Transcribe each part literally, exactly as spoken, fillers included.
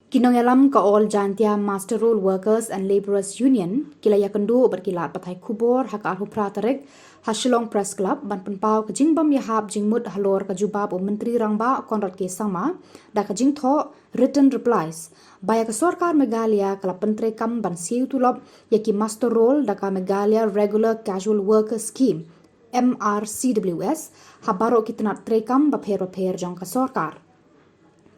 Ki nongïalam ka All Jaintia Muster Roll Workers and Labourers Union ki la ïakynduh bad ki lad pathai khubor ha ka arphew phra tarik ha Shillong Press Club ban pynpaw ka jingbym ïahap jingmut halor ka jubab u Myntri Rangbah Conrad K Sangma da ka jingthoh written replies ba ïa ka sorkar Meghalaya ka la pyntreikam ban siew tulop ïa ki muster roll da ka Meghalaya Regular Casual Worker Scheme, M R C W S, ha baroh ki tnat treikam bapher bapher jong ka sorkar.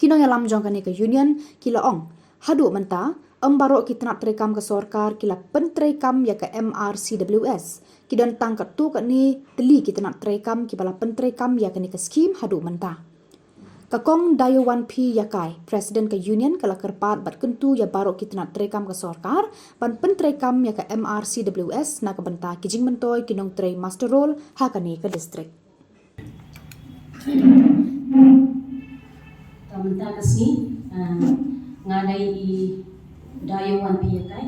Ki nongïalam jong kane ka union ki la ong, haduh mynta ym baroh ki tnat treikam ka sorkar ki la pyntreikam ïa ka M R C W S. Ki don tang katto katne tylli ki tnat treikam kiba la pyntreikam ïa kane ka skhim haduh mynta. Ka Kong Dayowan P Ïakai, President ka Union, ka la kyrpad bad kyntu ïa baroh ki tnat treikam ka sorkar ban pyntreikam ïa ka M R C W S na ka bynta ki jingmyntoi ki nongtrei muster roll ha kane ka district. Ka mynta ka sngi, ah, nga dei i Dayowan P Ïakai,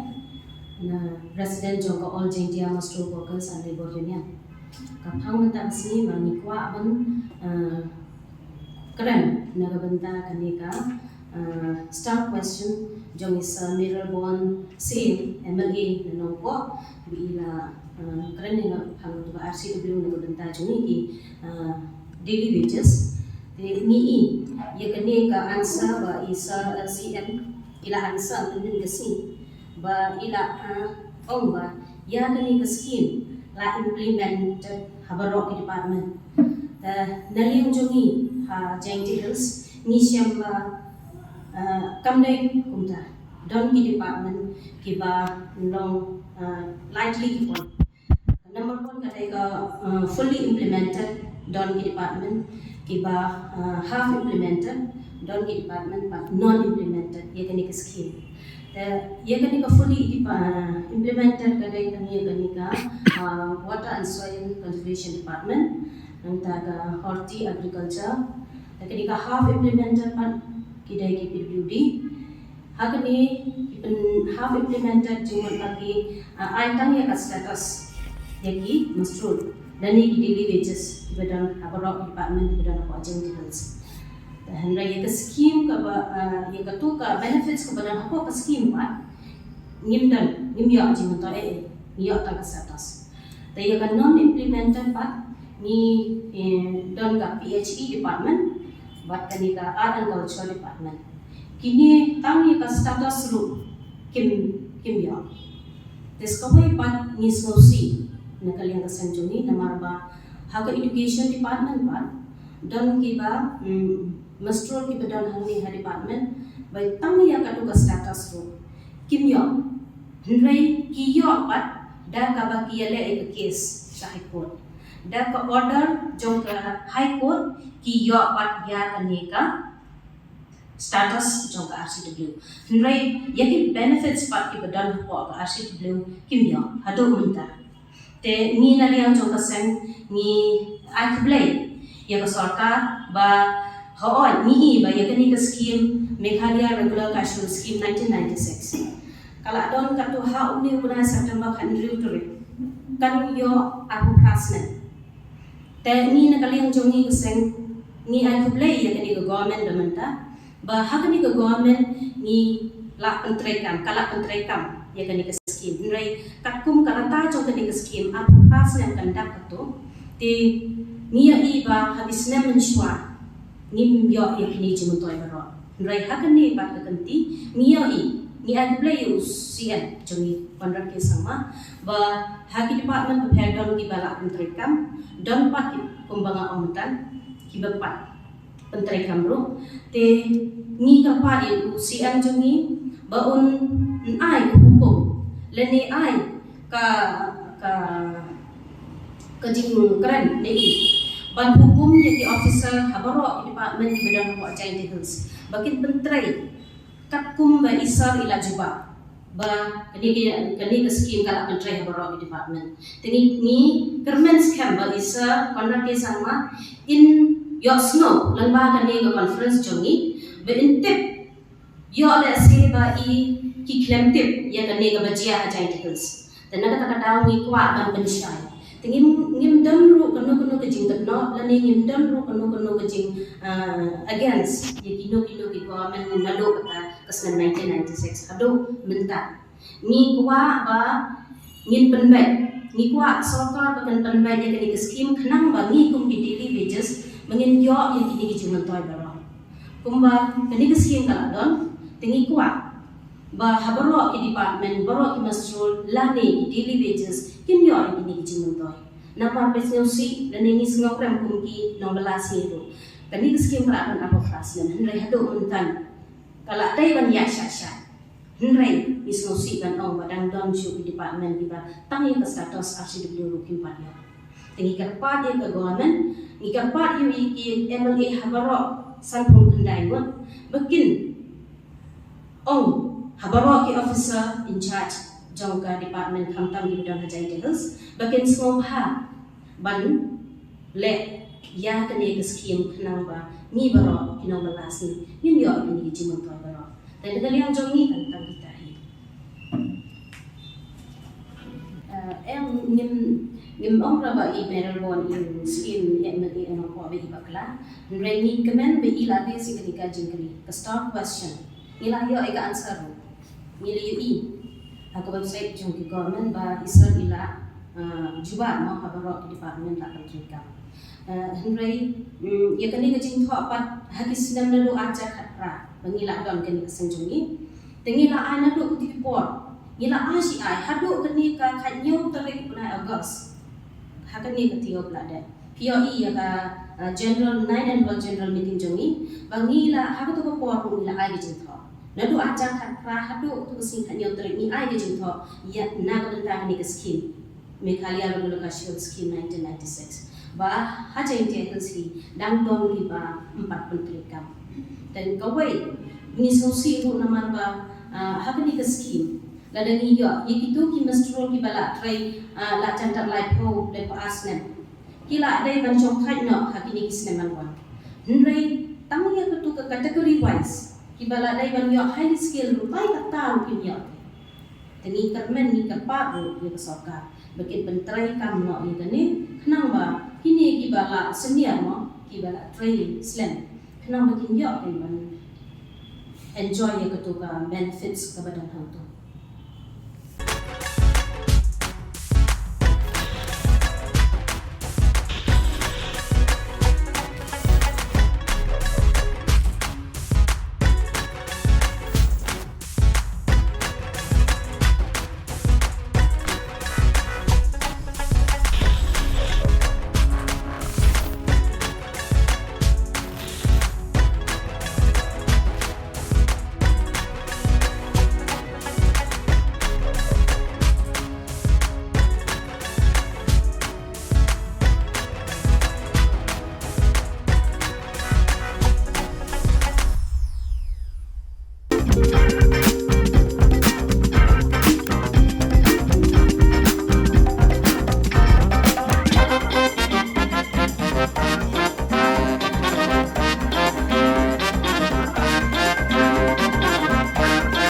na President jong ka All Jaintia Muster Roll Workers and Labour Union. Ka phang mynta ka sngi ba ngi kwah ban, ah, kren na ka bynta kane ka, ah, star question jong i Sir Mayralborn Syiem, M L A na Nongpoh, ba i la, ah, kren ïa nga phang tu ka R C W na ka bynta jong i ki, ah, daily wages. Te ngi i ïa kane ka answer ba i Sir, ah, C M i la answer mynnin ka sngi ba i la, ah, ong ba ïa kane ka skhim la implemented ha baroh ki department. Te na liang jong ngi ha Jaintia Hills ngi shem ba, ah, kam dei kumta, don ki department kiba long, ah, lightly ki point. Number one ka dei ka, ah, fully implemented, don ki department kiba, ah, half implemented, don ki department ba non implemented ïa kane ka skhim. Te ïa kane ka fully, ah, implemented ka dei kane, ïa kane ka, ah, Water and Soil Conservation Department, nangta ka Horti Agriculture. Te kane ka half implemented pat ki dei ki P W D. Ha kane ki pyn half implemented jingmut ba ki, ah, ai tang ïa ka status ïa ki muster roll lane ki daily wages kiba don ha baroh ki department kiba don ha Jaintia Hills. Te hynrei ïa ka skhim kaba, ah, ïa katu ka benefits kaba don ha ka skhim pat ngim don, ngim ïoh jingmyntoi ei ei, ngi ïoh tang ka status. Te ïa ka non implemented pat ngi, eh, don ka P H E department bad kane ka Art and Culture department. Kine tang ïa ka status ruh kim, kim ïoh. Te sa kawei pat ngi sngewsih na ka liang ka seng jong ngi namar ba ha ka education department pat don kiba, mm, muster roll kiba don hangne ha department ba tang ïa katu ka status ruh kim ïoh. Hynrei ki ïoh pat da kaba ki ïaleh ïa ka case sha High Court. Da ka order jong ka High Court ki ïoh pat ïa kane ka status jong ka R C W. Hynrei ïa ki benefits pat kiba don hapoh ka R C W kim ïoh haduh mynta. Te ngi na liang jong ka seng ngi ai khublei ïa ka sorkar ba hooid ngi i ba ïa kane ka skhim Meghalaya Regular Casual Scheme nineteen ninety-six ka la don katto ha une u bnai September khathynriew tarik, kan ïoh arphew phra snem. Te ngi na ka liang jong ngi ka seng ngi ai khublei ïa kane ka government ba mynta ba ha kane ka government ngi la pyntreikam, ka la pyntreikam ïa kane ka skhim. Hynrei katkum ka rta jong kane ka skhim arphew phra snem kan dap katto, te ngi ïohi ba ha ki snem mynshuwa ngim ïoh ïa kine jingmyntoi baroh. Hynrei ha kane pat ka kynti ngi ïohi, ngi ai khublei ïa u C M jong ngi Conrad K Sangma ba ha ki department bapher don kiba la pyntreikam, don pat ki kumba nga ong mynta kiba pat pyntreikam ruh. Te ngi kyrpad ïa u C M jong ngi ba un ai ka hukum lane ai ka, ka, ka jingkren ne i ban hukum ïa ki officer ha baroh ki department kiba don hapoh Jaintia Hills ba kin pyntrei katkum ba i sir i la jubab ba kane ka, kane ka skhim ka la pyntrei ha baroh ki department. Te ngi, ngi kyrmen skhem ba i Sir Conrad K Sangma in ïohsngew lyngba kane ka conference jong ngi ba in tip ïoh lehse ba i ki khlem tip ïa kane kaba jia ha Jaintia Hills. Te na kata ka daw ngi kwah ban pynshai. Te ngim, ngim don ruh kano kano ka jingkynnoh lane ngim don ruh kano kano ka jing, ah, against ïa kino kino ki government naduh kata ka snem nineteen ninety-six haduh mynta. Ngi kwah ba ngin pynbeit, ngi kwah sorkar ba kan pynbeit ïa kane ka skim khnang ba ngi kum ki daily wages ba ngin ïoh ïa kine ki jingmyntoi baroh. Kumba kane ka skim ka la don, te ngi kwah ba ha baroh ki department, baroh ki muster roll lane ki daily wages kin ïoh ïa kine ki jingmyntoi. Namar phi sngewsih lane ngi sngewrem kum ki nongbylla sngi ruh, kane ka skim ka la don arphew phra snem, hynrei haduh mynta ka la dei ban ïaid shah shah. Hynrei ngi sngewsih ban ong ba dang don shuh ki department kiba tang ïa ka status R C W ruh kim pat ïoh. Te ngi kyrpad ïa ka government, ngi kyrpad ïa ki M L A ha baroh sanphew khyndai ngut ba kin ong ha baroh ki officer in charge jong ka department, khamtam kiba don ha Jaintia Hills, ba kin sngewbha ban leh ïa kane ka skim khnang ba ngi baroh ki nongbylla sngi ngin ïoh ïa kine ki jingmyntoi baroh. Te na ka liang jong ngi kan tang kita hi. Eh, em, ngim, ngim ong ra ba i Mayralborn in skim, em, em, em, ong ko ba i bakla. Hynrei ngi kmen ba i la raise ïa kane ka jingkylli, ka star question. Ngi la ïoh ïa ka answer ruh. Ngi la ïohi ha ka website jong ki government ba i sir i la, ah, jubab mo ha baroh ki department la pyntreikam. Ah, hynrei, mm, ïa kane ka jingthoh pat ha ki snem naduh arhajar khatphra ba ngi la don kane ka seng jong ngi. Te ngi la ai naduh kata ka por, ngi la ai shi ai haduh kane ka khathynñiew tarik u bnai August. Ha kane ka taïew ba la dep, phi ïohi ïa ka, ah, general, nine annual general meeting jong ngi, ba ngi la, ha kata ka por ruh ngi la ai ka jingthoh. Naduh arhajar khatphra haduh kata ka sngi khathynñiew tarik ngi ai ka jingthoh ïa na ka bynta kane ka skim, Meghalaya Rural Livelihood Scheme nineteen ninety-six, ba ha Jaintia Hills hi dang don kiba ym pat pyntreikam. Te kawei, ngi sngewsih ruh namar ba, ah, ha kane ka skim lada ngi ïoh ïa kito ki muster roll kiba la trei, ah, la jan tad laiphew, laiphew ar snem, ki la dei ban shongthait noh ha kine ki snem ban wan. Hynrei tang ïa kito ka category wise kiba la dei ban ïoh highly skilled ruh, tai kata ruh kim ïoh. Te ngi kyrmen, ngi kyrpad ruh ïa ka sorkar ba kin pyntreikam noh ïa kane khnang ba kine kiba la senior mo, kiba la trei slem, khnang ba kin ïoh, kin ban enjoy ïa kato ka benefits kaba don hangto.